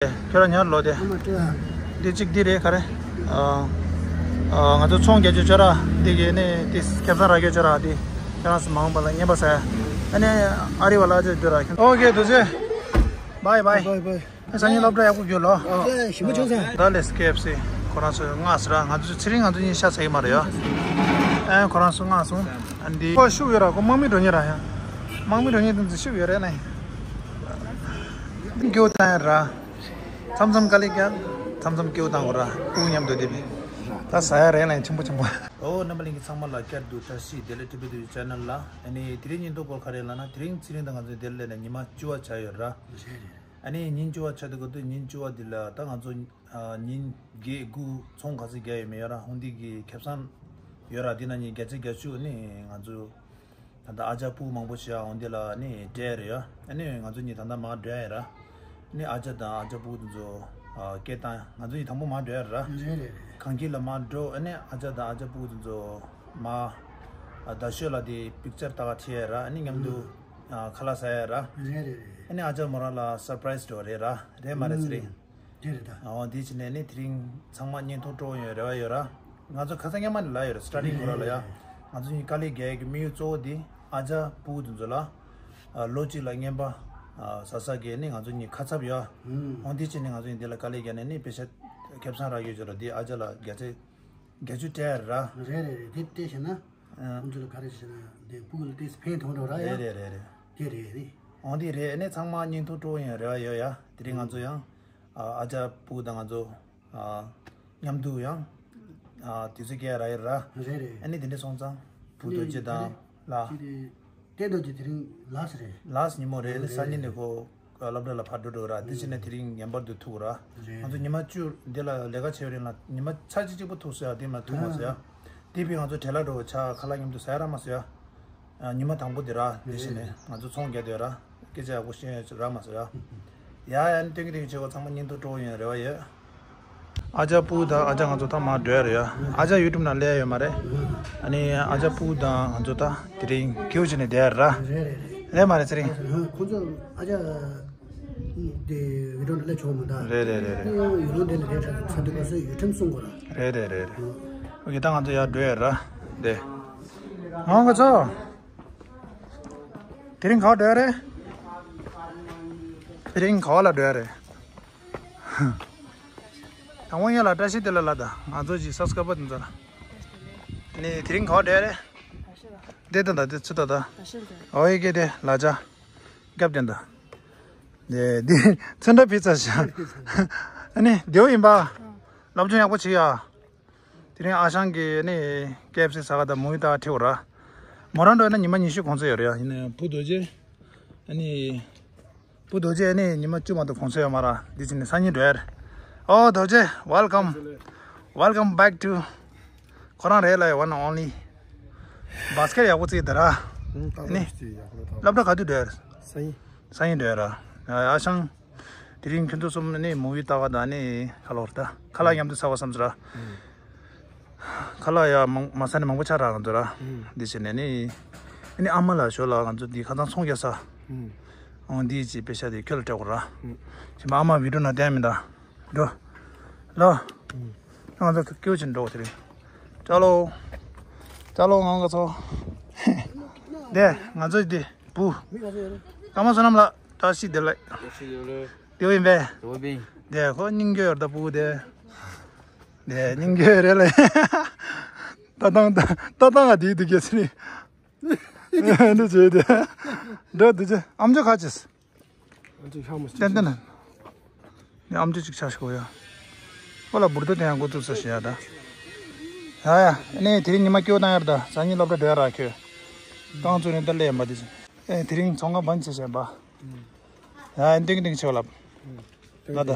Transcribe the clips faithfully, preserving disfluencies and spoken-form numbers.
ཁྱོད་རང་ཉར་ལོ་དེ། འདི་གཅིག་འདི་རེད་ག་རེ། ཨ། ཨ། ང་ཚོ་ཚོང་རྒྱག་རྒྱུ་ཅོ་ར་འདི་གི་ནི་འདི་ཁེ་བཟང་རག་རྒྱུ་ཅོ་ར་འདི། ཁྱོད་རང་ཚོ་མ་འོངས་པ་ལ་རྔན་པ་ཟ་ཡ། ཨ་ནི་ཨ་རི་བ་ལ་ཅོ་འདི་ར། ཨོ་ཁེ་རྡོ་རྗེ། བའི་བའི། བའི་བའི། སང་ཉིན་སློབ་གྲྭ་ཡག་པོ་རྒྱུ་ལོ། ཨ། ཞིམ་པོ་བྱུང་སོང་། ད་ལས་ཀེ་ཨེཕ་སི། ཁོ་རང་ཚོ་མངགས་སོང་ར། ང་ཚོ་ཚེ་རིང་ང་ཚོ་གཉིས་ཤ་ཟ་གི་མ་རེད་ཡ། ཨ། ཁོ་རང་ཚོ་མངགས་སོང་། ཨ་འདི་ཁོ་ཤུགས་ཡོད་ར། ཁོ་དམག་མི་འགྲོ་མཁན་ར་ཡ། དམག་མི་འགྲོ་མཁན་དེ་ཚོ་ཤུགས་ཡོད་རེད་ན། སྐྱོ་བཏང་ཡ་ར། མཚམས་མཚམས་དཀའ་ལས་རྒྱག་མཚམས་མཚམས་སྐྱོ་བཏང་དགོས་ར། སྤུ་གུ་མཉམ་དུ་བསྡད་པས། ད་ཟ་ཡ་རེད་ལ་ཆེན་པོ་ཆེན་པོ། ཨོ་རྣམ་པ་ལྷན་རྒྱས་ཚང་མ་ལ་བསྐྱར་དུ་བཀྲ་ཤིས་བདེ་ལེགས། ཊི་བི་དུ་ཡུ་ཆེ་ནལ་ལ། ཨ་ནི་དེ་རིང་ཉིན་ཐོ་སྐོར་ག་རེ་ལབ་ན། དེ་རིང་ཚེ་རིང་དང་ང་ཚོ་འདིར་སླེབས་ནས་ཉི་མ་བཅུ་པ་ཆགས་ཡོད་ར། ཨ་ནི་ཉིན་བཅུ་པ་ཆགས་དུས་སྐབས་དུ་ཉིན་བཅུ་པ་འདི་ལ་ད་ང་ཚོ་ཨ་ཉིན་བརྒྱད་དགུ་ཚོང་ག་ཚོད་རྒྱག་ཡོད་མེད་ཡོད་ར། ཧོང་འདི་གི་ཁེ་བཟང་ཡོད་ར། འདི་ན་ཉིན་བརྒྱ་ཆ་བརྒྱད་ཅུ་ནི་ང་ཚོ་ད་ལྟ་ཨ་ཅག་སྤུ་མང་པོ་ཞིག་ཨ་ཧོང་འདི་ལ་ནི་སྤྲད་རེད་ཡ། ཨ་ནི་ང་ཚོ་གཉིས་ད་ལྟ་མར་འགྲོ་ཡ་ར། ནི་ཨ་ཅག་དང་ཨ་ཅག་སྤུ་དེ་ཚོ་ཨ་སྐད་བཏང་། ང་ཚོ་གཉིས་དང་པོ་མར་འགྲོ་ཡ་ར། རེད་རེད་རེད། གངས་སྐྱིད་ལ་མར་འགྲོ། ཨ་ནི་ཨ་ཅག་དང་ཨ་ཅག་སྤུ་དེ་ཚོ་མར་ཨ་རྡ་ཤོད་ལ་དེ་པིག་ཅར་ལྟ་ག་ཁྲིད་ཡ་ར། ཨ་ནི་མཉམ་དུ་ཨ་ཁ་ལག་ཟ་ཡ་ར། རེད་རེད་རེད། ཨ་ནི་ཨ་ཅག་མོ་རང་ལ་སར་པ་རའི་སི་འགྲོ་རེད་ར། རེད་མ་རེད་ཚེ་རིང་། དེ་རེད་ད། ཨོ་དེ་བྱས་ནས་ནི་དེ་རིང་ཚང་མ་བརྙན་ཐུང་སྤྲོ་ཡོང་རེ་བ་ཡོད་ར། ང་ཚོ་ཁ་སང་སྔོན་མ་ནས་ལབ་ཡོད་ར། སི་ཊར་ཊིང་གོ་ར་ལ་ཡ། ང་ཚོ་གཉིས་དཀའ་ལས་རྒྱག་ཡ་གི་དམིགས་ཡུལ་གཙོ་བོ་དེ་ཨ་ཅག་སྤུ་གུ་དེ་ཚོ་ལ་ཨ་ལོ་གཅིག་ལ་རྔན་པ་ཨ་ཟ་ས་གི་ནི་ང་ཚོ་གཉིས་ཁ་ཚབ་ཡོད། ཨོ་དེ་བྱས་ནས་ང་ཚོ་གཉིས་དེ་ལ་དཀའ་ལས་རྒྱག་ནས་ནི་པེ་ཤ་ཁེ་བཟང་རག་ཡོད་ཅོ་ར། དེ་ཨ་ཅག་ལ་བརྒྱ་ཆ་བརྒྱད་ཅུ་སྤྲད་ར། རེད་རེད་རེད། དེ་སྤྲད་བྱས་ན་ཨ་ཁོང་ཚོ་ལ་ག་རེ་བྱས་ན་དེ་སྤུ་གུ་ལ་ཏོག་ཙམ་ཕན་ཐོགས་འགྲོ་ར་ཡ། རེད་རེད་རེད་རེད། དེ་རེད་རེད། འོང་དེ་རེད། ཨ་ནི་ཚང་མ་བརྙན་ཐུང་སྤྲོ་ཡོང་རེ་བ་ཡོད་ཡ། དེ་རིང་ང་ཚོ་ཡང་ཨ་ཨ་ཅག་སྤུ་གུ་དང་ང་ཚོ་ཨ་མཉམ་དུ་ཡང་ཨ་དུས་ཚོད་སྐྱེལ་ར་ཡོད་ར། རེད་རེད། ཨ་ནི་དེ་འདྲ་སོང་ཙང་བུ་རྡོ་རྗེ་དང་ལ། ཅི་རེད། ཏན་རྡོ་རྗེ་དེ་རིང་ལཱ་སི་རེད། ལཱ་སི་ཉིན་མོ་རེད། ཨ་ནི་སང་ཉིན་ནས་ཁོ་སློབ་གྲྭ་ལ་ཕར་འགྲོ་འགྲོ་ར། དེ་བྱས་ནས་དེ་རིང་ངེས་པར་དུ་ཐུག་ར། རེད། ང་ཚོ་ཉི་མ་བཅུ་འདི་ལ་ལས་ཀ་བྱེད་པའི་རིང་ལ་ཉི་མ་ཆ་གཅིག་གཅིག་པོ་ཐུག་སོང་ཡ། དེ་མ་ཐུག་མ་སོང་ཡ། དེ་བས་ང་ཚོ་བྲེལ་ལ་འགྲོ་བ་ཆ་ཁ་ལག་མཉམ་དུ་ཟ་ཡ་རག་མ་སོང་ཡ། ཨ་ཉི་མ་དང་པོ་དེ་ར། དེ་བཞིན་ནས་ང་ཚོ་ཚོང་རྒྱག་དུས་ར་སྐད་ཆ་ཡག་པོ་བཤད་ཡ་རག་མ་སོང་ཡ། ཡ་ཡ་ནི་སྟོན་གྱི་སྟོན་གྱི་བྱེད་སྒོ་ཚང་མ་བརྙན་ཐུང་སྤྲོ་ཡོང་རེ་བ་ཡོད། ཨ་ཅག་སྤུ་གུ་དང་ཨ་ཅག་ང་ཚོ་ད་མར་འགྲོ་ཡ་རེད་ཡ། ཨ་ཅག་ཡུ་ཊུབ་ནང་སླེབས་ཡོད་མ་རེད། ཨ་ནི་ཨ་ཅག་སྤུ་གུ་དང་ང་ཚོ་ད་དེ་རིང་སྐྱིད་པོ་བྱས་ནས་བསྡད་ཡ་ར། རེད་མ་རེད་ཚེ་རིང་། ཁོང་ཚོ་ཨ་ཅག་དེ་བི་ཌིའོ་ལ་ཆོག་མ་ད། རེད་རེད་རེད་རེད། ཡུ་ཊུབ་དེ་ལ་རེད་ཚ་དུས་ཁོ་ཚོས་ཡུ་ཊུབ་སྲུང་དགོས་ར། རེད་རེད་རེད་རེད། ཨོ་ཁེ་ད་ང་ཚོ་ཡར་འགྲོ་ཡ་ར། དེ་ཨང་ག་ཚོ། དེ་རིང་ག་པར་འགྲོ་ཡ་རེད། དེ་རིང་ག་པར་ལ་འགྲོ་ཡ་རེད། དང་པོ་ཡན་ལ་བཀྲ་ཤིས་བདེ་ལེགས་ལ་ད་ང་ཚོ་གི་སབ་སི་ཀ་རའི་བར་དེ་ཚོ་ལ། ནི་དེ་རིང་ག་པར་འགྲོ་ཡ་རེད། བདེ་ད་ད་དེ་ཚུ་ད་ད། ཨོ་ཡེ་ཀེ་དེ་ལ་ཅ། རྒྱབ་དེ་ད། དེ་དེ་ཚོན་ཁྲ་ཕི་ཚ་ཤ། ཨ་ནི་དེའུ་ཡིན་པ། སློབ་སྦྱོང་ཡག་པོ་བྱེད་ཡ། དེ་རིང་ཨ་ཞང་གིས་ནི་ཀེ་ཨེཕ་སི་ཟ་ག་དང་མོ་ཝི་ལྟ་ག་ཁྲིད་པ་ར། མོ་རང་འགྲོ་ཡིན་ན་ཉི་མ་ཉི་ཤུ་གུང་སེང་ཡོད་རེད་ཡ། ཡིན་ན་ཡང་བུ་རྡོ་རྗེ། ཨ་ནི། བུ་རྡོ་རྗེ་ནི་ཉི་མ་བཅུ་མ་གཏོགས་གུང་སེང་ཡོད་མ་རེད། འདི་བྱས་ནས་སང་ཉིན་འགྲོ་ཡ་རེད། ཨོ་རྡོ་རྗེ། Welcome. Welcome back to. ཁོ་རང་རེད་ལ་one and only. བཱ་སི་ཀེ་ཊི་ཡག་པོ་རྩེས་དེ་ར། ཨ་ནི། སློབ་གྲྭ་ག་དུས་འགྲོ་ཡ་རེད། སང་ཉིན། སང་ཉིན་འགྲོ་ཡ་ར། ཨ་ཞང་། དེ་རིང་ཁྱོད་ཚོ་གསུམ་ནི་མོ་ཝི་ལྟ་ག་དང་ནི་ཁ་ལོ་ར་ད། ཁ་ལག་མཉམ་དུ་ཟ་བ་བསམ་ཚུལ་ར། ཁ་ལག་ཡ་མང་མ་ཟ་ནི་མང་པོ་ཆགས་ར་ང་ཚོ་ར། འདི་བྱས་ནས་ནི། ཨ་ནི་ཨ་མ་ལགས་ཞོར་ལ་ང་ཚོ་འདི་ཁ་སང་ཚོང་རྒྱག་ས། འོང་འདི་ཅི་པེ་ཤ་དེ་ཁྱོད་ལ་སྤྲད་དགོས་ར། ཞིམ་པ་ཨ་མ་བི་ཌིའོ་ནང་བསྟན་མི་འདའ། འགྲོ། ལོ། ང་ཚོ་སྐྱོ་ཅིག་འགྲོ་དེ་རེད། ཅ་ལོ། ཅ་ལོ་ང་ང་ཚོ། དེ་ང་ཚོ་དེ་བུ། ཀརྨ་བསོད་ནམས་ལགས་བཀྲ་ཤིས་བདེ་ལེགས། བཀྲ་ཤིས་བདེ་ལེགས། དེ་བོ་ཡིན་པས། དེ་བོ་པིན། དེ་ཁོ་སྙིང་རྗེ་ཡོད་རེད་ད་བུ་དེ། དེ་སྙིང་རྗེ་ཡོད་རེད་ལ། ལྟ་སྟངས་ལྟ་སྟངས་ང་དེའི་དུས་རྒྱལ་སྲིད་ནི། འདི་བྱས་ཏེ། འགྲོ་འདི་ཅི་ཨམ་ཅོག་ཁ་ཅིས། ཨམ་ཅོག་ཤག་མོ་ཏན་ཏན། ནི་ཨམ་ཅོག་ཅིག་ཆག་ཤོག་ཡ། ཁོ་ལ་འབུར་དོ་དེ་ཡང་འགོ་བཙུགས་ས་ཞེས་ཡ་ད། ཡ་ཡ། ནས་དེ་རིང་ཉི་མ་སྐྱོ་བཏང་ཡར་ད་སང་ཉིན་སློབ་གྲྭ་འགྲོ་ཡ་ར་ཁྱོད། ཏང་ཚོ་ནས་ད་ལས་ཡིན་པ་འདི་ཅི། ཨེ་དེ་རིང་ཚོང་ཁང་བན་ཆེ་བྱས་པ། ཡ་ཨེ་ཏིང་ཏིང་ཆེ་བ་ལབ། ལ་ད།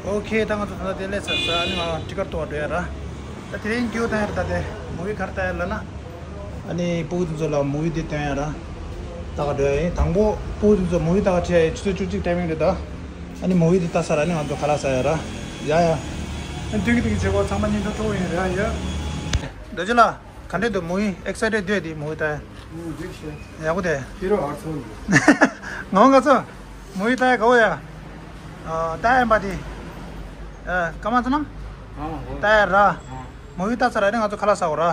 ཨོ་ཁེ་ད་ང་ཚོ་ད་ལྟ་དེ་ལས་ཚར་ས་ཨ་ནི་ང་ཊི་ཀེ་ཊི་ཐོག་འགྲོ་ཡ་ར། ད་དེ་རིང་སྐྱིད་པོ་བཏང་ཡ་ར་ད་དེ་མུ་བི་ག་རེ་ལྟ་ཡ་ལབ་ན། ཨ་ནི་སྤུ་གུ་དེ་ཚོ་ལ་མུ་བི་དེ་སྟོན་ཡ་ར། ལྟ་ག་འགྲོ་ཡ་ཡིན། དང་པོ་སྤུ་གུ་དེ་ཚོ་མུ་བི་ལྟ་ག་ཁྲིད་ཡ་ཡིན། ཆུ་ཚོད་བཅུ་གཅིག་ཊའི་མིང་རེད་ད། ཨ་ནི་མུ་བི་དེ་ལྟ་ཚར་ཨ་ནི་ང་ཚོ་ཁ་ལག་ཟ་ཡ་ར། ཡ་ཡ། ཨ་ནི་ཐུག་གི་ཐུག་གི་བྱེད་སྒོ་ཚང་མ་བརྙན་ཐུང་སྤྲོ་ཡིན་ར་ཡ། རྡོ་རྗེ་ལགས། ག་འདྲས་འདུག་མུ་བི་ཨེག་སའི་ཊེཌ་འདུག་དེ་མུ་བི་ལྟ་ཡ། ཨུ་འགྲིག་ཤག་ཡག་པོ་དེ། ཧི་རོ་ཧར་སོང་འདུག་ང་ང་ཚོ་མུ་བི་ལྟ་ཡ་དགའ་བོ་ཡ། ཨ། ད་ཡན་པ་དེ། ཨ། ཀ་མ་ཚོ་ནམ། ད་ཡ་ར། མོ་ཡུ་ད་ཚ་ར་ནི་ང་ཚོ་ཁ་ལག་ཟ་གོ་ར།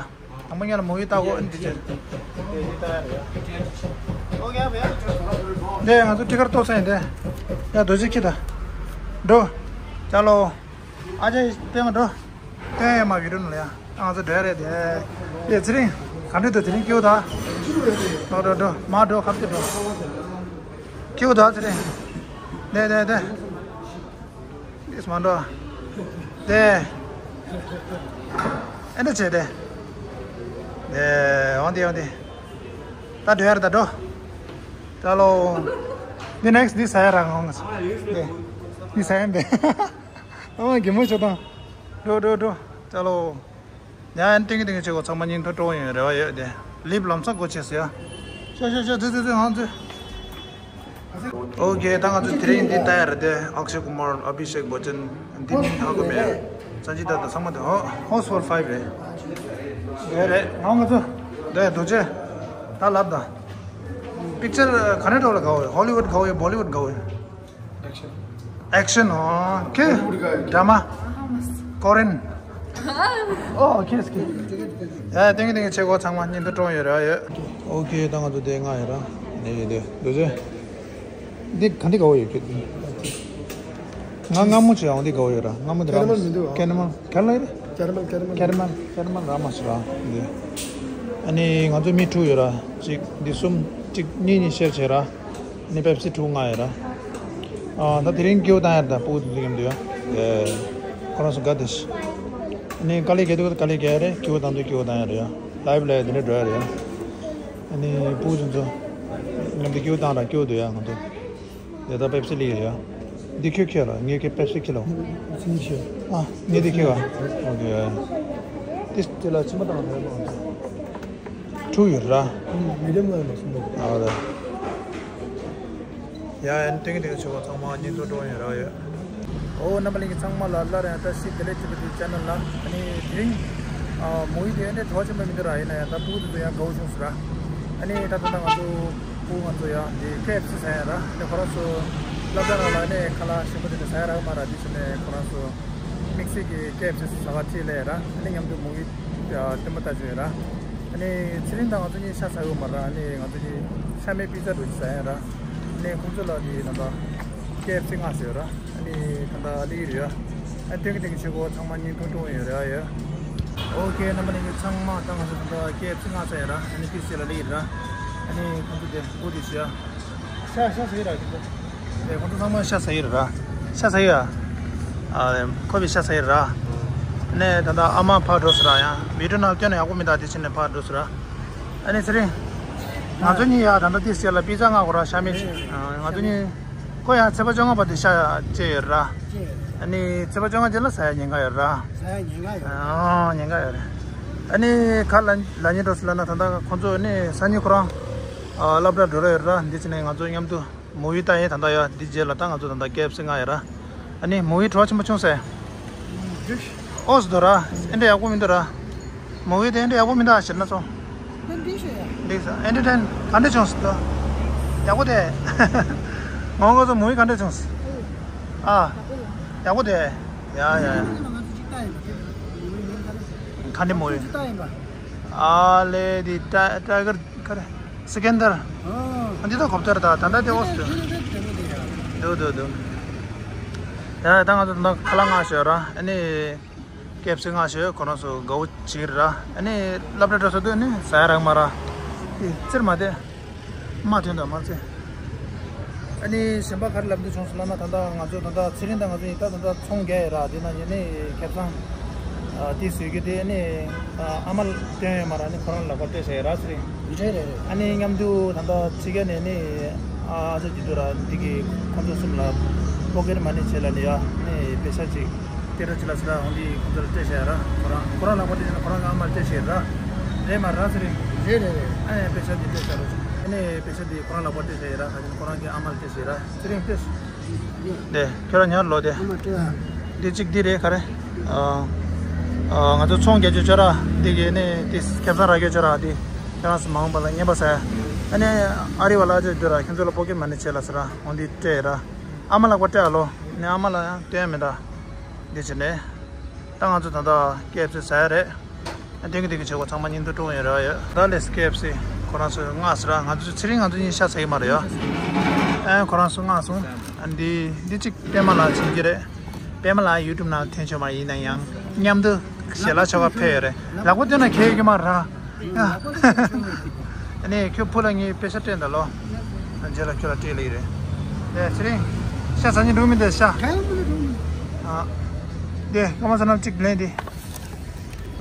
དང་པོ་ཉལ་ལ་མོ་ཡུ་ད་གོ་ཨན་དེ་ཅེ། དེ་ང་ཚོ་ཊི་ཀར་ཏོག་ས་ཡིན་དེ། ཡ་རྡོ་རྗེ་ཁྱི་ད། འགྲོ། ཅ་ལོ། ཨ་ཅེ་པད་མ་འགྲོ། ཏན་ཡ་མ་བི་རུ་ནུ་ལ་ཡ། ང་ཚོ་འགྲོ་ཡ་རེད་དེ། དེ་ཚེ་རིང་། ག་འདྲི་འདུག་དེ་རིང་སྐྱིད་པོ་ད། འགྲོ་འགྲོ་འགྲོ། མ་འགྲོ་ཁ་ཏེ་འགྲོ། སྐྱིད་པོ་ད་ཚེ་རིང་། དེ་དེ་དེ། དེས་མ་འགྲོ། དེ། ཨེ་འདྲ་བྱས་དེ། དེ། འོང་དེ་འོང་དེ། ད་འགྲོ་ཡ་རེད་ད་འགྲོ། ད་ལོ། འདི་ནེག་སི་འདི་ཟ་ཡ་རང་འོང་ང་ཚོ། དེ། འདི་ཟ་ཡ་འདི། ཨ་མ་གད་མོ་ཤོར་དང་། འགྲོ་འགྲོ་འགྲོ། ད་ལོ། ཡ་ཡན་ཏིང་ཏིང་བྱེད་གོ་ཚང་མ་སྙིང་ཐོ་སྤྲོ་ཡོང་རེ་བ་ཡོད་དེ། ལིབ་ལམ་སང་གོ་ཆེ་སི་ཡ། ཤོ་ཤོ་ཤོ་ཙི་ཙི་ཙི་ཧང་ཙི། ཨོ་ཀེ། ད་ང་ཚོ་དེ་རིང་འདི་ལྟ་ཡ་རེད་དེ། ཨག་ཤེ་ཀུ་མར། ཨ་བི་ཤེག་བོ་ཅན། འདི་མིང་ཧ་གོ་མེད། སན་ཇི་ད་ད་ཚང་མ་དེ། ཧོ་ཧོ་སི་ཧོལ་ཕའིབ་རེད། རེད་རེད། ང་ང་ཚོ་འདི་རྡོ་རྗེ། ད་ལབ་ད། པིག་ཅར་ག་ནས་འགྲོ་ལ་དགའ་བོ་ཡོད། ཧོ་ལི་ཝུད་དགའ་བོ་ཡོད། བོ་ལི་ཝུད་དགའ་བོ་ཡོད། ཨེག་ཤན། ཨོ་ཁེ། ཌ་ར་མ། ཀོ་རི་ཡན། ཨོ་ཁེ་ཁེ། ཡ་ཏིང་ཏིང་བྱེད་གོ་ཚང་མ་སྙིང་ཐོ་སྤྲོ་ཡོད་ར་ཡོད། ཨོ་ཁེ། ད་ང་ཚོ་དེ་ང་ཡོད་ར། ནས་ཡོད་དེ་འདུག་ཟེ། འདི་ག་འདི་ག་བོ་ཡོད་ཁེ། ང་སྔ་མོ་བྱས་འོང་འདི་ག་བོ་ཡོད་ར། སྔ་མོ་དེ་ར་མ། ཀེ་ན་མལ་མི་འདུག་ཨ། ཀེ་ན་མལ་ག་ལ་ཡོད་ར། ཀེ་ན་མལ་ཀེ་ན་མལ། ཀེ་ན་མལ་ཀེ་ན་མལ་ར་མ་ཞིག་ར་འདི། ཨ་ནི་ང་ཚོ་མི་དྲུག་ཡོད་ར། གཅིག་འདི་གསུམ། གཅིག་གཉིས་གཉིས་ཤེར་བྱས་ར། ནི་པེབ་སི་དྲུག་ལྔ་ཡོད་ར། ཨ་ད་དེ་རིང་སྐྱིད་པོ་བཏང་ཡར་ད་སྤུ་གུ་དེ་ཚོ་མཉམ་དུ་ཡ། ཁོ་རང་ཚོ་དགའ་བདེ་ཤི། ནི་དཀའ་ལས་རྒྱག་དུས་དཀའ་ལས་རྒྱག་ཡ་རེད། སྐྱིད་པོ་བཏང་དུས་སྐྱིད་པོ་བཏང་ཡ་རེད་ཡ། ལའིབ་ལ་ཡ་དེ་འདྲ་འགྲོ་ཡ་རེད་ཡ། ནི་སྤུ་གུ་དེ་ཚོ་མཉམ་དུ་སྐྱིད་པོ་བཏང་ར་སྐྱིད་པོ་འདུག་ཡ་ང་ཚོ། དེ་ད་པེབ་སི་ལི་ཡ་ཡ། འདི་ཁྱོད་ཁྱེར་ར། ངས་ཁྱེད་པེབ་སི་ཁྱེར་ལ། ཨ་ངས་འདི་ཁྱེར་བ། ཨོ་ཁེ། དེ་དེ་ལ་ཕྱི་མ་བཏང་ར། དྲུག་ཡོད་ར། མི་རིམ་ལ་ཡིན་པ་གསུམ་པོ། ཨ་རེད། ཡ་ཡན་ཏིང་ཏིང་ཆུ་བ་ཚང་མ་སྙིང་ཐོ་སྤྲོ་ཡོད་ར་ཡོད། ཨོ་རྣམ་པ་ལྷན་རྒྱས་ཚང་མ་ལ་སླར་ཡང་བཀྲ་ཤིས་བདེ་ལེགས། ཊི་བི་ཊི་ཆེ་ནལ་ལ། ཨ་ནི་དེ་རིང་ཨ་མོ་ཡི་དེ་འདྲའི་དྲོ་ཆེན་པོ་མི་འདུག་ར། ཡིན་ན་ཡང་ད་སྤུ་གུ་དེ་ཚོ་ཡང་དགའ་བོ་བྱུང་སོང་ར། ཨ་ནི་ད་ད་ལྟ་ང་ཚོ་སྤུ་གུ་ང་ཚོ་ཡང་འདི་ཀེ་ཨེཕ་སི་ཟ་ཡ་ར། ཨ་ནི་ཁོ་རང་ཚོ་སློབ་གྲྭ་ནང་ལ་ཨ་ནི་ཁ་ལག་ཞིམ་པོ་དེ་འདྲ་ཟ་ཡ་རག་མ་ར། དེ་བྱས་ནས་ཁོ་རང་ཚོ་དམིགས་བསལ་གྱི་ཀེ་ཨེཕ་སི་ཟ་ག་ཁྲིད་ལས་ར། ཨ་ནི་མཉམ་དུ་མོ་ཡི་ཨ་སྟོན་པ་ལྟ་བྱུང་ཡོད་ར། ཨ་ནི་ཚེ་རིང་དང་ང་ཚོ་གཉིས་ཤ་ཟ་ཡོད་མ་ར། ཨ་ནི་ང་ཚོ་གཉིས་ཤ་མེད་པི་ཛ་འདྲ་ཞིག་ཟ་ཡ་ར། ཨ་ནི་ཁོང་ཚོ་ལ་དེ་ད་ལྟ་ཀེ་ཨེཕ་སི་མངགས་ཡོད་ར། ཨ་ནི་ད་ལྟ་སླེབས་ཀྱི་རེད་ཡ། ཨ་ནི་ཏིང་ཏིང་བྱེད་གོ་ཚང་མ་སྙིང་ཐུང་ཐུང་ཡོད་རེད་ཡ། ཨོ་ཁེ། རྣམ་པ་ལྷན་རྒྱས་ཚང་མ་ད་ང་ཚོ་ད་ལྟ་ཀེ་ཨེཕ་སི་མངགས་ཚར་ཡ་ར། ཨ་ནི་པི་སི་ལ་སླེབས་ཀྱི་རེད་ར། ཨ་ནི་ཁོང་ཚོ་དེ་འགོ་དེ་ཞུ་ཡ། ཤ་ཤ་ཟ་ཡི་ར་ཁྱོད་ཚོ། ཨེ་ཁོང་ཚོ་ཚང་མ་ཤ་ཟ་ཡི་རེད་ར། ཤ་ཟ་ཡི་ཡ། ཨ་ཁོ་བི་ཤ་ཟ་ཡི་རེད་ར། ནས་ད་ལྟ་ཨ་མ་ཕར་འགྲོ་སོང་ར། ཡང་བི་ཌི་ཡོ་ནང་སྐྱོན་ཡག་པོ་མི་འདུག་དེ་ཕྱིན་ནས་ཕར་འགྲོ་སོང་ར། ཨ་ནི་ཚེ་རིང་། ང་ཚོ་གཉིས་ཡ་ད་ལྟ་དེ་སེ་ལ་པི་ཛ་མངགས་གོ་ར། ཤ་མེད། ཨ་ང་ཚོ་གཉིས། ཁོ་ཡང་ཚེས་པ་བཅོ་ལྔ་བར་དུ་ཤ་བཅད་ཡོད་ར། ཨ་ནི་ཚེས་པ་བཅོ་ལྔ་རྗེས་ལ་ཟ་ཡ་ཉེན་ཁ་ཡོད་ར། ཟ་ཡ་ཉེན་ཁ་ཡོད། ཨ་ཉེན་ཁ་ཡོད་རེད། ཨ་ནི་ག་ལ་ལ་ཉེ་འགྲོ་སོང་ལབ་ན་ད་ལྟ་ཁོང་ཚོ་ནི་སང་ཉིན་ཁོ་རང་ཨ་སློབ་གྲྭ་འགྲོ་ར་ཡོད་ར། འདི་ཕྱིན་ནས་ང་ཚོ་མཉམ་དུ་མོ་བི་ལྟ་ཡིན། ད་ལྟ་ཡ་འདི་རྗེས་ལ་ད་ང་ཚོ་ད་ལྟ་ཀེ་ཨེཕ་སི་མངགས་ཡོད་ར། ཨ་ནི་མོ་བི་དྲོ་ཆེན་པོ་བྱུང་ཟེར། འོ་སི་དོ་ར། ཨེ་འདྲ་ཡག་པོ་མི་འདུག་ར། མོ་བི་དེ་ཨེ་འདྲ་ཡག་པོ་མི་འདུག་ཨ་ཤེས་ན་ཚོ། འདི་འདྲ་ཤོད་ཡ། འདི་ས་ཨེན་ཊར་ཊེན་ག་འདྲ་བྱུང་སོང་ད། ཡག་པོ་དེ། ངོ་ངོ་ཚོ་མོ་བི་ག་འདྲ་བྱུང་སོང་། ཨ། ཡག་པོ་དེ། ཡ་ཡ་ཡ། ག་འདྲ་མོ་བི། ཨ་ལེ་དེ་ཊའི་ཊའི་གར་ག་རེ། སི་ཀན་དར། ཨ་འདི་ད་གོ་བརྡ་རེད་ད། ད་ལྟ་དེ་འོ་སི་དོ། འདུག་འདུག་འདུག། ཡ་ད་ང་ཚོ་ད་ཁ་ལག་མངགས་ཤོག་ར། ཨ་ནི། ཀེ་ཨེཕ་སི་མངགས་ཤོག། ཁོ་རང་ཚོ་དགའ་བོ་བྱེད་ཀྱི་རེད་ར། ཨ་ནི་སློབ་གྲྭ་འགྲོ་ས་དུས་ནི་ཟ་ཡ་རག་མ་ར། དེ་ཙིར་མ་དེ། མ་ཐོན་དང་མ་ཚེ། ཨ་ནི་གཞན་པ་ག་རེ་ལབ་འདོད་བྱུང་སོང་ལབ་ན། ད་ལྟ་ང་ཚོ་ད་ལྟ་ཚེ་རིང་དང་ང་ཚོ་གཉིས་ད་ད་ལྟ་ཚོང་རྒྱག་ཡོད་ར། དེ་ན་ཡིན་ནི་ཁེ་བཟང་ཨ་དེ་བཟོས་ཀྱི་དེ་ནི་ཨ་ཨ་མ་ལ་སྟོན་ཡོད་མ་ར། ནི་ཁོ་རང་ལག་པ་སྤྲད་བཞག་ཡོད་ར་ཚེ་རིང་། རེད་རེད་རེད། ཨ་ནི་མཉམ་དུ་ད་ལྟ་ཕྱི་རྒྱལ་ནས་ནི་ཨ་ཨ་ཅག་གཅིག་འདུག་ར། འདི་གི་ཁོང་ཚོ་གསུམ་ལ་པོ་ཀེཊ་མ་ནི་བྱས་ལབ་ནི་ཡ། ནི་པེ་ས་ཅིག་སྟེར་རོགས་བྱེད་ལབ་ཟེར་ར། འོ་འདི་ཁོང་ཚོ་ལ་སྤྲད་བཞག་ཡོད་ར། ཁོ་རང་ཁོ་རང་ལག་པ་སྤྲད་ནས་ཁོ་རང་གི་ཨ་མ་ལ་སྤྲད་བཞག་ཡོད་ར། རེད་མ་ར་ཚེ་རིང་། རེད་རེད་རེད། ཨ་ནི་པེ་ས་འདི་སྤྲད་བཞག་རོགས། ཨ་ནི་པེ་ས་འདི་ཁོ་རང་ལག་པ་སྤྲད་བཞག་ཡོད་ར། ད་ཁོ་རང་གི་ཨ་མ་ལ་སྤྲད་བཞག་ཡོད་ར། ཚེ་རིང་ཕེས། དེ་ཁྱོད་རང་ཉར་ལོ་དེ། ཨ་མ་སྤྲད་ཨ། འདི་གཅིག་འདི་རེད་ག་རེ། ཨ། ཨ། ང་ཚོ་ཚོང་རྒྱག་རྒྱུ་ཅོ་ར་འདི་གི་ནི་འདི་ཁེ་བཟང་རག་རྒྱུ་ཅོ་ར་འདི། ཁྱེད་རང་ཚོ་མ་འོངས་པ་ལ་རྔན་པ་ཟ་ཡ། ཨ་ནི་ཨ་རི་བ་ལ་ཅོ་འདུག་ར། ཁྱོད་ཚོ་ལ་པོ་ཀེཊ་མ་ནི་བྱས་ལབ་ཟེར་ར། འོ་འདི་སྤྲད་ར། ཨ་མ་ལག་པ་སྤྲད་ཨ་ལོ། ནས་ཨ་མ་ལ་ཡང་སྟོན་མི་འདྲ། འདི་བྱས་ནས། ད་ང་ཚོ་ད་ལྟ་ཀེ་ཨེཕ་སི་ཟ་ཡ་རེད། ཨ་དེང་གི་དེང་གི་བྱེད་སྒོ་ཚང་མ་ཉིན་དུ་འགྲོ་ཡོད་ར་ཡོད། ད་ལས་ཀེ་ཨེཕ་སི་ཁོ་རང་ཚོས་མངགས་ཟེར་ར། ང་ཚོ་ཚེ་རིང་ང་ཚོ་གཉིས་ཤ་ཟ་གི་མ་རེད་ཡ། ཨ་ཁོ་རང་ཚོས་མངགས་སོང་། ཨ་འདི་འདི་གཅིག་པད་མ་ལགས་བྱིན་གྱི་རེད། པད་མ་ལགས་ཡུ་ཊུབ་ནང་འཐེན་ཆོག་མ་ཡིན་ན་ཡང་མཉམ་དུ་ཞལ་ལག་མཆོད་པ་ཕེབས་ཡོད་རེད། ལག་པ་སྟོན་ན་ཁེལ་གི་མ་ར། ཨ་ནི་ཁྱོད་བུ་ལ་ངས་པེ་ཤ་སྤྲད་ད་ལོ། རྗེས་ལ་ཁྱོད་ལ་སྤྲད་ལེ་ཡི་རེད། ལས་ཚེ་རིང་། ཤ་ཟ་ཉིན་འགྲོ་མི་འདུག་ཤ། ཨ། དེ་སྐར་མ་ཚོ་རྣམས་གཅིག་ལེན་དེ།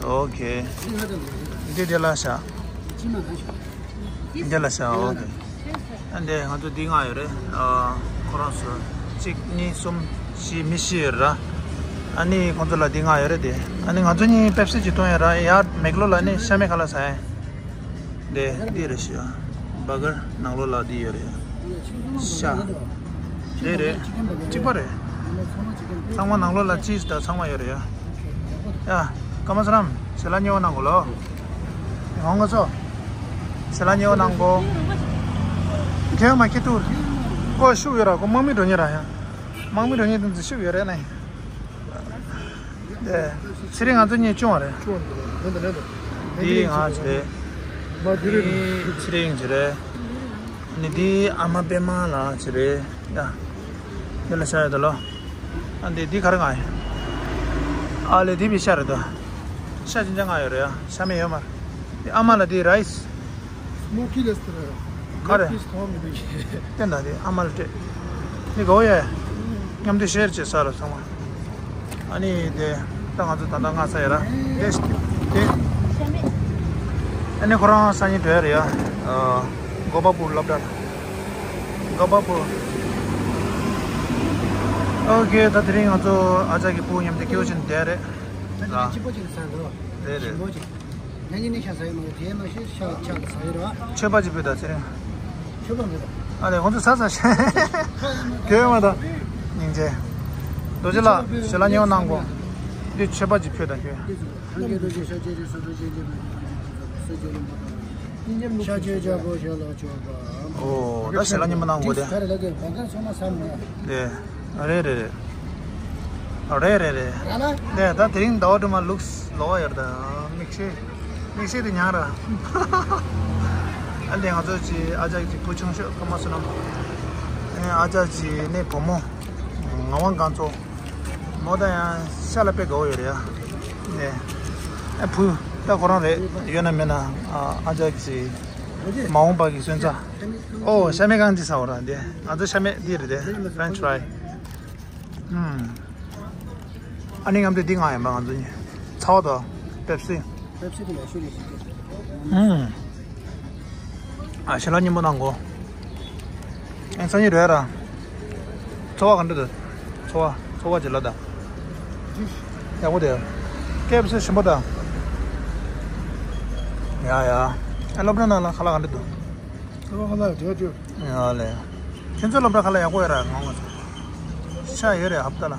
ཨོ་ཁེ། འདི་དེ་ལ་ཤ། འདི་ལ་ཤ་ཨོ་ཁེ། ཨ་འདི་ང་ཚོ་འདི་མངགས་ཡོད་རེད། ཨ་ཁོ་རང་ཚོ་གཅིག་གཉིས་གསུམ་བཞི་མི་བཞི་ཡོད་ར། ཨ་ནི་ཁོང་ཚོ་ལ་འདི་མངགས་ཡོད་རེད་དེ། ཨ་ནི་ང་ཚོ་གཉིས་པེབ་སི་ཅིག་འཐུང་ཡོད་ར། ཡར་མེག་ལོ་ལ་ནི་ཤ་མེད་ག་ལ་ཟ་ཡ། འདི་འདི་རེད་ཤག་བར་གར་ནང་ལོགས་ལ་འདི་ཡོད་རེད། ཤ། རེད་རེད། གཅིག་པ་རེད། ཚང་མ་ནང་ལོགས་ལ་ཅིས་དང་ཚང་མ་ཡོད་རེད་ཡ། ཡ། ཀརྨ་སི་རམ། ཞལ་ལག་མཉེས་པོ་གནང་གོ་ལོ། ཧོང་གོ་ཚོ། ཞལ་ལག་མཉེས་པོ་གནང་གོ། ཁྱེད་མ་ཁྱེད་ཐུར། ཁོ་ཤུགས་ཡོད་ར། ཁོ་དམག་མི་འགྲོ་ཉེ་ར་ཡ། དམག་མི་འགྲོ་ཉེ་དུ་ཤུགས་ཡོད་རེད་ནའི། ཨེ། ཚེ་རིང་ང་ཚོ་གཉིས་ཆུང་བ་རེད། ཆུང་བ་འདུག་ལེན་དང་ལེན་དང་། འདི་ང་ཚོ་རེད། མ་འདི་རེད། འདི་ཚེ་རིང་ཚོ་རེད། ནི་འདི་ཨ་མ་པད་མ་ལགས་ཚོ་རེད། ཡ། འདི་ལ་ཤ་ཡོད་དོ་ལོ། ཨ་འདི་འདི་ག་རེ་ང་ཡིན། ཨ་ལེ་འདི་བི་ཤ་རེད་དོ། ཤ་ཅི་འདྲ་ང་ཡོད་རེད་ཡ། ཤ་མེད་ཡོད་མ་རེད། འདི་ཨ་མ་ལ་འདི་རའི་སི། སྨོ་ཁི་ལེ་སི་ཏི་རོལ། ག་རེ། ལེག་པིས་ཐོག་མི་འདུག་གི། བསྟན་དང་དེ་ཨ་མ་ལ་སྤྲད། འདི་གོ་ཡ། མཉམ་དུ་ཤེར་བྱེད་ས་ར་ཚང་མ། ཨ་ནི་དེ། ད་ང་ཚོ་ད་ལྟ་ང་ཚ་ཡ་ར། དེ། དེ། ཨ་ནི་ཁོ་རང་སང་ཉིན་འགྲོ་ཡ་རེད་ཡ། ཨ། གོ་པ་པུར་སློབ་གྲྭ། གོ་པ་པུར། ཨོ་ཁེ། ད་དེ་རིང་ང་ཚོ་ཨ་ཅག་གི་བུ་མཉམ་དུ་སྐྱིད་པོ་བྱས་ནས་བསྡད་རེད། ད་དེ་རིང་སྐྱིད་པོ་ཅིག་ཟ་འགྲོ། རེད་རེད། ཞིམ་པོ་ཅིག་ཉ་ཉི་ནི་ཤ་ཟ་ཡི་མ་རེད། དེ་མ་ཤེས་ཤ་ཆག་ཟ་ཡི་རོ། མཆོད་པ་ཅིག་ཕུལ་དང་ཚེ་རིང་། མཆོད་པ་མེད་པ། ཨ་ལེ་ཁོང་ཚོ་ཟ་ཟ་ཤ། དེ་མ་ད། སྙིང་རྗེ། རྡོ་རྗེ་ལགས་ཞལ་ལག་མཉེས་པོ་གནང་གོ། འདི་མཆོད་པ་ཅིག་ཕུལ་དང་ཁྱོད། ཤ་ཆོས་ཆོས་པོ་ཞལ་ལག་མཆོད་པ། ཨོ་ད་ཞལ་ལག་མཉེས་པོ་གནང་གོ་དེ། དེ། ཨ་རེད་རེད་རེད། ཨ་རེད་རེད་རེད། དེ་ད་དེ་རིང་ཟླ་བ་སྒྲོལ་མ་ལུགས་ལོག་ཡོད་ད། མིག་ཤེལ། མིག་ཤེལ་དེ་ཉག་ར། ཨ་ལས་ང་ཚོ་ཅི་ཨ་ཅག་ཅི་བུ་ཆུང་ཤོས་ཀརྨ་བསོད་ནམས། ཨ་ཅག་ཅི་ནས་བུ་མོ། ངག་དབང་རྒྱ་མཚོ། མོ་ད་ཡང་ཤ་ལ་དཔེ་དགའ་བོ་ཡོད་རེད་ཡ། ནས། ཨ་བུ། ད་ཁོ་རང་རེད། ཡོད་ན་མེད་ན། ཨ་ཅག་ཅི། མ་འོངས་པ་གི་སོན་རྩ། ཨོ་ཤ་མེད་གང་ཅི་ཟ་བ་ར་འདི། ང་ཚོ་ཤ་མེད་འདི་རེད་དེ། French fry། ཨ་ནི་མཉམ་དུ་འདི་ང་ཡིན་པ་ང་ཚོ་གཉིས། ཚ་བ་དང་པེབ་སི། པེབ་སི་དེ་ཡག་ཤོས་རེད་ཞིག་སྟེ། ཨ་ཞལ་ལག་མཉེས་པོ་གནང་གོ། ཨེ་སང་ཉིན་རེད་ར། ཚོར་བ་ག་འདྲ་འདུག་ཚོར་བ་ཚོར་བ་ཅིག་ལབ་དང་། ཡག་པོ་དེ། ཀེབ་སི་ཞིམ་པོ་དང་། ཡ་ཡ། ཨ་སློབ་གྲྭ་ནང་ལ་ཁ་ལག་ག་འདྲ་འདུག་སློབ་གྲྭ་ཁ་ལག་དེ་དེ། ཡ་ལེ། ཁྱོད་ཚོའི་སློབ་གྲྭ་ཁ་ལག་ཡག་པོ་ཡོད་ར་ངོ་ངོ་ཚོ། ཤ་ཡོད་རེད་ཧབ་ཏ་ལ།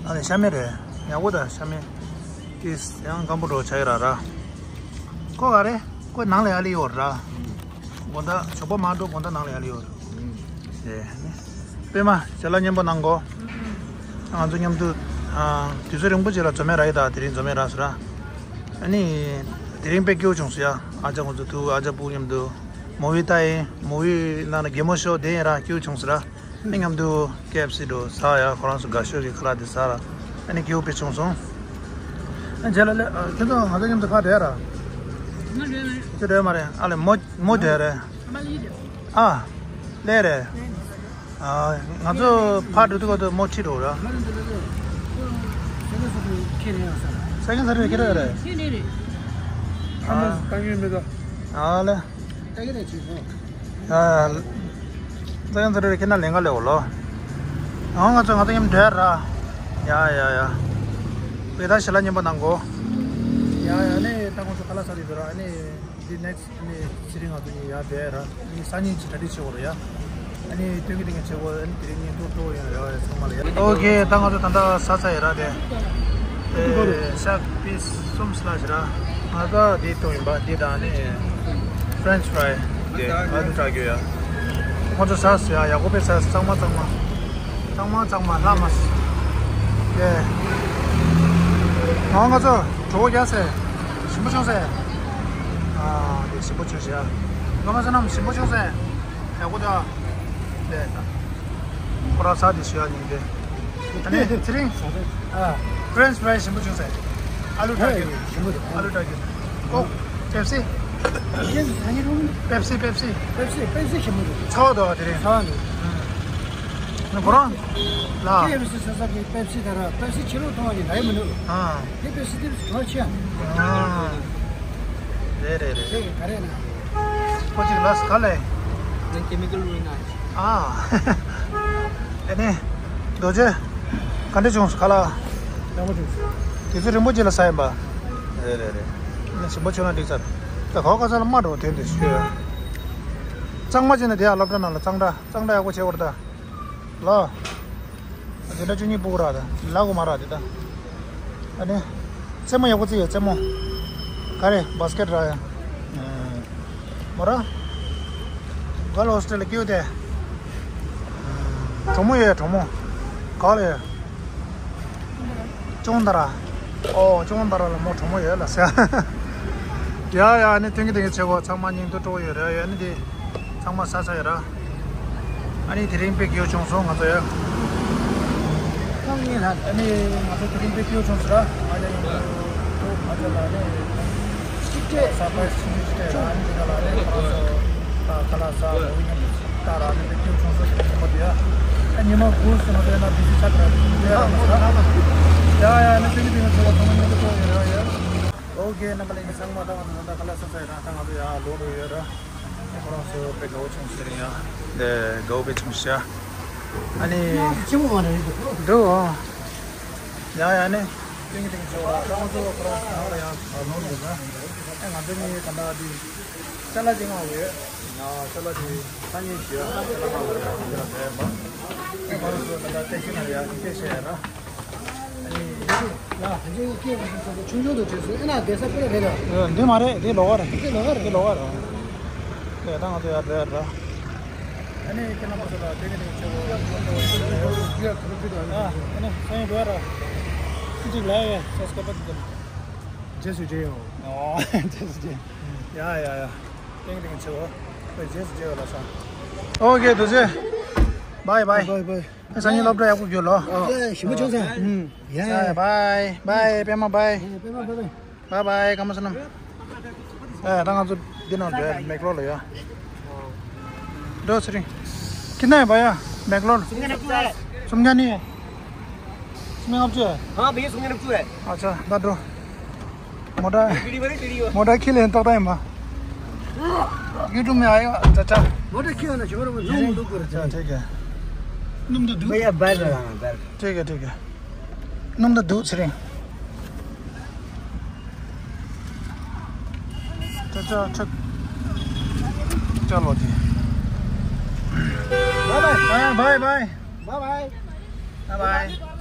ཨ་ནི་ཤ་མེད་རེད། ཡག་པོ་དང་ཤ་མེད། ཏིས་ཡང་སྐམ་པོ་འགྲོ་བྱ་ཡོད་ར་ར། ཁོ་ག་རེ། ཁོ་ནང་ལ་ཡ་ལི་ཡོད་ར། དགོང་དག་ཞོགས་པ་མ་འགྲོ་དགོང་དག་ནང་ལ་ཡ་ལི་ཡོད་ར། ཨེ། པད་མ་ཞལ་ལག་མཉེས་པོ་གནང་གོ། ང་ཚོ་མཉམ་དུ། ཨ། དུས་ཚོད་རིང་པོ་ཅིག་ལ་འཛོམས་མེད་ར་ཡི་ད་དེ་རིང་འཛོམས་མེད་ར་སོ་ར། ཨ་ནི། དེ་རིང་དཔེ་སྐྱིད་པོ་བྱུང་སོང་ཡ། ཨ་ཅག་ཁོང་ཚོ་ཐུག་ཨ་ཅག་སྤུ་མཉམ་དུ། མོ་བི་ལྟ་ཡིན། མོ་བི་ནང་ན་གད་མོ་ཤོར་བསྡད་ཡིན་ར་སྐྱིད་པོ་བྱུང་སོང་ར། ཨ་མཉམ་དུ་ཀེབ་སི་འགྲོ་ཟ་ཡ། ཁོ་རང་ཚོ་དགའ་ཤོས་ཀྱི་ཁ་ལག་དེ་ཟ་ར། ཨ་ནི་སྐྱིད་པོ་དཔེ་བྱུང་སོང་། ཨ་རྗེས་ལ་ལེ། ཨ། ཁྱེད་ཚོ་ང་ཚོ་མཉམ་དུ་ཕར་བསྡད་ར། ང་བསྡད་མ་རེད། ཁྱེད་བསྡད་མ་རེད། ཨ་ལེ་མོ་མོ་བསྡད་རེད། ཨ་མ་ལ་ཡིན་རེད། ཨ་ལེ་རེད། ཨ་ང་ཚོ་ཕར་འགྲོ་དུས་སྐབས་དུ་མོ་ཁྲིད་འགྲོ་ར། ས་ཀན་ས་རུ་ཁྱེད་ར་རེད། ཨ་ལེ། ད་ཡང་ཚ་རེ་ཁྱེད་ན་ལེན་ག་ལེ་འོ་ལོ། ཨང་ང་ཚོ་ང་ཚོ་མཉམ་འབྲེལ་ར། ཡ་ཡ་ཡ། བེ་ད་ཞལ་ལག་མཉེས་པོ་གནང་གོ། ཡ་ཡ་ནི་ད་ཁོང་ཚོ་ཁ་ལག་ཟ་རེད་འདུག་ར། ནི་འདི་ནེག་སི་ནི་ཚེ་རིང་ང་ཚོ་གཉིས་ཡར་བསྡད་ར། ནི་སང་ཉིན་གྱི་གྲ་སྒྲིག་བྱེད་དགོས་རེད་ཡ། ཨ་ནི་སྟོན་གི་སྟོན་གི་བྱེད་དགོས། ཨ་ནི་དེ་རིང་ཉིན་ཐོ་ཐོ་ཡོད་རེད་ཡ་ཚང་མ་ལ་ཡ། ཨོ་ཁེ། ད་ང་ཚོ་ད་ལྟ་ཟ་ཚར་ཡོད་ར་དེ། ཨེ་ཤག་པིས་གསུམ་སླ་ཞིག་ར། ང་ད་དེ་གཏོང་ཡིན་པ་དེ་དང་ནི་French fry་དེ་ང་ཚོ་དྲག་རྒྱུ་ཡ། ཁོང་ཚོ་ཟ་ཟ་ཡ་ཡག་པོ་དཔེ་ཟ་གཙང་མ་གཙང་མ། ཚང་མ་ཚང་མ་ལྷ་མ་སི། ཡེ། ང་ང་ཚོ་གྲོགས་རྒྱག་ཟེར། ཞིམ་པོ་བྱུང་ཟེར། ཨ་དེ་ཞིམ་པོ་བྱུང་ཟེར། ང་ང་ཚོ་རྣམས་ཞིམ་པོ་བྱུང་ཟེར། ཡག་པོ་འདུག་དེ་ཁོ་རང་ཟ་དེ་ཞུ་ཡག་ཡིན་དེ། ཨ་ནི་ཚེ་རིང་། ཨ། French fry ཞིམ་པོ་བྱུང་ཟེར། ཨ་ལུ་ཊ་ཀི། ཞིམ་པོ་འདུག་ཨ་ལུ་ཊ་ཀི། ཀོག Pepsi། Pepsi Pepsi། Pepsi Pepsi ཞིམ་པོ་འདུག་ཚ་བ་འདུག་དེ་རིང་། ཚ་བ་འདུག་ཁོ་རང་ལ། K F C ཟེར་ས་གི་Pepsi དེ་ར་Pepsi ཕྱི་ལོགས་མཐོང་བ་ནི་ད་ཡོད་མི་འདུག་ཨ། དེ་Pepsi དེ་གྲོགས་ཆེ་ཡང་། ཨ། རེད་རེད་རེད། དེ་ག་རེ་ན། ཁོ་ཅིག་ལ་སི་ག་ལས། ནི་ཀེ་མི་ཀལ་ལུས་ན། ཨ། ཨེ་ནས། རྡོ་རྗེ། ག་འདྲ་བྱུང་སོང་ཁ་ལག་ཡག་པོ་བྱུང་སོང་། དུས་ཚོད་རིང་པོ་ཅིག་ལ་ཟ་ཡིན་པ། རེད་རེད་རེད། ནི་ཞིམ་པོ་བྱུང་ན་འགྲིག་ཚར། ད་ག་བ་ག་ས་ལ་མ་འགྲོ་དོན་དུ་ཞུ། གཙང་མ་བྱས་ན་དེ་ཡང་སློབ་གྲྭ་ནང་ལ་གཙང་སྦྲ་གཙང་སྦྲ་ཡག་པོ་བྱེད་དགོས་རེད་ད། ལ། དེ་འདྲ་བཅུ་གཉིས་སྤུ་གུ་རག་ད་ལ་གོ་མ་རག་དེ་ད། ཨ་ནི། རྩེད་མོ་ཡག་པོ་རྩེ་ཡོད་རྩེད་མོ། ག་རེ་བཱ་སི་ཀེ་ཊི་རག་ཡ། མོ་ར། ག་ལ་ཧོ་སི་ཊེལ་ལ་སྐྱེའུ་དེ། གྲོགས་མོ་ཡོད་གྲོགས་མོ། ག་ལ་ཡོད། ཅོང་ད་ར། ཨོ་ཅོང་ད་ར་ལ་མོ་གྲོགས་མོ་ཡོད་ལ་ཟེར། ཡ་ཡ་ཨ་ནི་ཐུང་གི་ཐུང་གི་ཆེ་གོ་ཚང་མ་སྙིང་དུ་སྤྲོ་ཡོད་རེད་ཡ་ཨ་ནི་དེ། ཚང་མ་ས་ས་ཡོད་ར། ཨ་ནི་དེ་རིང་དཔེ་སྐྱིད་པོ་བྱུང་སོང་ང་ཚོ་ཡ། ཨ་ནི་ང་ཚོ་དེ་རིང་དཔེ་སྐྱིད་པོ་བྱུང་སོང་ར། ཨ་ནི་ང་ཚོ་ལ་ནི་ཅིག་སྤྲད་ས་པ་ཞིག་ཅིག་སྤྲད་ར་ཨ་ནི་དེ་ག་ལ་ནི་ང་ཚོ་ཁ་ལག་ཟ་འོ་ཡིན་ད་ར་ནི་དཔེ་སྐྱིད་པོ་བྱུང་སོང་ཞེས་ཉིན་མོ་དེ་ཡ། ཨ་ཉི་མ་དགུ་སོང་ན་དེ་ན་བི་ཟི་ཆགས་ར་དེ་ར་མ་ས་ཡ་ཡ་ནི་དེ་ནི་དེ་ང་ཚོ་ལ་ཚང་མ་ཉིན་དུ་ཐོག་ཡོད་ར་ཡ། ཨོ་ཀེ་རྣམ་པ་ལྷན་རྒྱས་ཚང་མ་ད་ང་ཚོ་ད་ལྟ་ཁ་ལག་ཟ་ཚར་ཡོད་ར་ད་ང་ཚོ་ཡར་ལོག་འགྲོ་ཡོད་ར། ཁོ་རང་ཚོ་དཔེ་དགའ་བོ་བྱུང་ཟེར་ཡ། འདི་དགའ་བོ་དཔེ་བྱུང་ཤག་ཨ་ནི། ཆེན་པོ་མ་རེད་འདུག་འདུག་ཡ་ཡ་ནི། ཏིང་ཏིང་ཚོ་ད་ང་ཚོ་ཁོ་རང་ཚོ་ནང་ལ་ཡང་ལོག་འགྲོ་ན། ཨེ་ང་ཚོ་ནི་ད་ལྟ་འདི། ཅ་ལག་ཅིག་མངགས་ཡོད། ང་ཅ་ལག་དེ་སང་ཉིན་ཞུ་ཡ་ཅ་ལག་མངགས་ཡོད་ར་འདི་ལ་འདྲ་ཡ་མ། ཨེ་ང་ཚོ་ད་ལྟ་ཏེ་ཤི་ན་ཡ་སྐད་བཤད་ཡ་ར། ཨ་ནི། ཡ་ཧ་ཅང་སྐད་ཆུང་ཆུང་དུ་བྲིས་སོང་ཨེ་ན་བསྡད་ས་དཔེ་རེད་ལ། འདི་མ་རེད་འདི་ལོགས་ཀ་རེད། འདི་ལོགས་ཀ་རེད། འདི་ལོགས་ཀ་རེད། དེ་ད་ང་ཚོ་ཡར་འགྲོ་ཡ་ར། ཨ་ནི་ཁྱེད་རྣམ་པ་ཚོ་ལ་དེ་ག་དེ་ག་ཆེ་བོ་ཡག་པོ་ཡོད་རེད། ཨ་ནི་སང་ཉིན་འགྲོ་ཡ་ར། ཅི་ཅིག་ལ་ཡ་སབ་སི་ཀ་རབ་ཅིག་རྗེས་སུ་མཇལ་ཡོང་། ཨོ་རྗེས་སུ་མཇལ། ཡ་ཡ་ཡ། ཏིང་ཏིང་ཆེ་བོ། ཁོས་རྗེས་སུ་མཇལ་བ་ལ་ས། ཨོ་ཀེ་རྡོ་རྗེ། བའི་བའི། བའི་བའི། སང་ཉིན་སློབ་གྲྭ་ཡག་པོ་རྒྱུགས་ལོ། ཡ་ཞིམ་པོ་བྱུང་ས། ཡ་བའི་བའི་པད་མ་བའི། པད་མ་བའི་བའི། བའི་བའི་སྐར་མ་བསོད་ནམས། ཨེ་ད་ང་ཚོ་འདི་ནང་འགྲོ་ཡ་མེག་ལོར་ལ་ཡ། འགྲོ་ཚེ་རིང་། ཁྱི་ནས་བ་ཡ་མེག་ལོར། སུམ་བརྒྱ་ནས་བཅུ་རེད། སུམ་བརྒྱ་ནི། སུམ་བརྒྱ་ལྔ་བཅུ། ཨ་བེ་སུམ་བརྒྱ་ནས་བཅུ་རེད། ཨ་ཅག་ད་འགྲོ། མོ་ཊ། མོ་ཊ་ཁྱི་ལེན་ཏོག་ཏག་ཡིན་པ། ཡུ་ཊུབ་མི་ཨ་ཡོ་ཅ་ཅ། མོ་ཊ་ཁྱི་ཡོད་ན་ཞོར་བ་ནོར་མི་འདུག་གོ་རེད། ཅ་ཅ་ཀྱ། སྣུམ་དུ་འདུག་བ་ཡ་བལ་ར་ལ་བལ། ཁྱི་ཀྱ་ཁྱི་ཀྱ། སྣུམ་དུ་འདུག་ཚེ་རིང་། ཅ་ཅ་ཅ། ཅ་ལོ་དེ། བའི་བའི། བའི་བའི། བའི་བའི། བའི་བའི།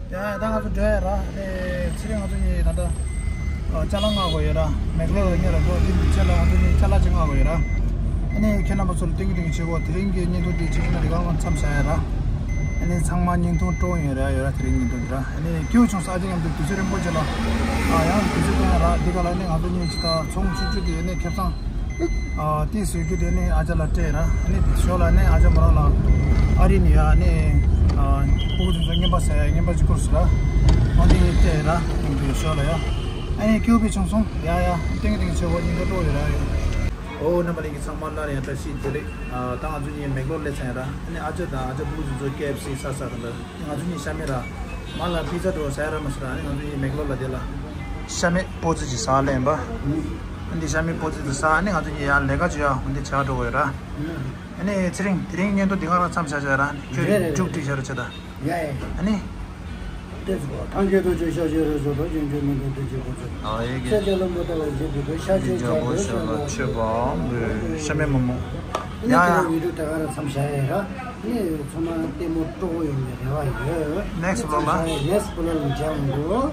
ཡ་ད་ང་ཚོ་འགྲོ་ཡ་ར། ཨེ་ཚེ་རིང་ང་ཚོ་གཉིས་ད་ལྟ་ཅ་ལག་མངགས་དགོས་ཡོད་ར། མེག་ལོར་ལ་སྔོན་ལ་འགྲོ་དེ་ཆེད་ལ་ང་ཚོ་གཉིས་ཅ་ལག་ཅིག་མངགས་དགོས་ཡོད་ར། ཨ་ནི་ཁྱེད་རྣམ་པ་ཚོར་ཏིང་ཏིང་ཆེ་བོ་དེ་རིང་གི་བརྙན་ཐུང་འདི་ཅིག་ཡིན་ན་འདི་ག་མཚམས་བཞག་ཡ་ར། ཨ་ནི་ཚང་མ་བརྙན་ཐུང་སྤྲོ་ཡོད་ར་ཡོད་ར་དེ་རིང་བརྙན་ཐུང་འདི་ར། ཨ་ནི་སྐྱིད་པོ་བྱུང་ས་ཨ་ཅག་མཉམ་དུ་དུས་ཚོད་རིང་པོ་ཅིག་ལ། ཨ་ཡང་དུས་ཚོད་གཏོང་ཡ་ར་འདི་ག་ལ་ནི་ང་ཚོ་གཉིས་ཅིག་ད་ཚོང་ཆུང་ཆུང་དེ་ནི་ཁེ་བཟང་། ཨ་དེ་བཟོས་རྒྱུ་དེ་ནི་ཨ་ཅག་ལ་སྤྲད་ར། ཨ་ནི་ཞོར་ལ་ནི་ཨ་ཅག་མོ་རང་ལ་ཨ་རི་ནས་ཡ་ནི་ཨ་ཕྲུ་གུ་དེ་ཚོ་རྔན་པ་ཟ་ཡ་རྔན་པ་ཅིག་བསྐུར་སོང་ར། ཨ་ནི་སྤྲད་ར་ཡོང་དུས་ཞོར་ལ་ཡ། ཨ་ནི་སྐྱིད་པོ་བྱུང་སོང་ཡ་ཡ། ཏིང་ཏིང་ཆེ་བོ་སྙིང་རྗེ་སྤྲོ་ཡོད་ར་ཡ། ཨོ་རྣམ་པ་ལྷན་རྒྱས་ཚང་མ་སླར་ཡང་བཀྲ་ཤིས་བདེ་ལེགས། ཨ་ད་ང་ཚོ་གཉིས་མེག་ལོར་སླེབས་ཚར་ཡ་ར། ཨ་ནི་ཨ་ཅག་དང་ཨ་ཅག་ཕྲུ་གུ་དེ་ཚོ་ཀེ་ཨེཕ་སི་ཟ་ཟ་གི་འདུག་ང་ཚོ་གཉིས་ཤ་མེད་ར། མ་ལ་པི་ཛ་འགྲོ་ཟ་ཡ་ར་མ་ཟ་ར། ཨ་ནི་ང་ཚོ་གཉིས་མེག་ལོར་ལ་བསྡད་ལ། ཤ་མེད་པོ་ཙི་ཅིག་ཟ་ལེན་པ། ཨ་ནི་ཤ་མེད་པོ་ཙི་ཅིག་ཟ། ཨ་ནི་ང་ཚོ་གཉིས་ཡར་ལས་ཀ་བྱེད་ཡ་འོ་འདི་བྱ་འགྲོ་གི་ཡོད་ར། ཨ་ནི་ཚེ་རིང་དེ་རིང་བརྙན་ཐུང་འདི་ག་རང་མཚམས་བཞག་བྱ་ར། ཁྱོད་རེད་རེད་མཇུག་སྒྲིལ་བྱ་ར་བྱ་ད། ཡ་ཡ། ཨ་ནི། ཏེ་ཙི་གོ་ཐང་གི་རྡོ་རྗེ་ཤ་ཤེ་རེ་བཟོ་དོ་ཅན་གྱི་མི་འདུག་ཏེ་ཅི་གོ་ཚོད། ཨ་ཡེ་གེ། ཤ་ཅ་ལ་མོ་ཏ་ལ་ཞེ་དུ་དོ་ཤ་ཅེ་ཅ་དོ་ཤ་ལ་ཆོས་པ་ཤ་མེད་མོ་མོ། ཡ་ཡ། ནི་ཏེ་ལ་བི་ཌིའོ་ཏ་ག་ར་མཚམས་བཞག་ཡ་ར། ནི་ཚང་མ་ལྟད་མོ་སྤྲོ་བོ་ཡོང་གི་རེ་བ་ཡོད། ནེག་སི་བི་ལོག་ལ། ནེག་སི་བི་ལོག་ལ་མཇལ་འགྲོ།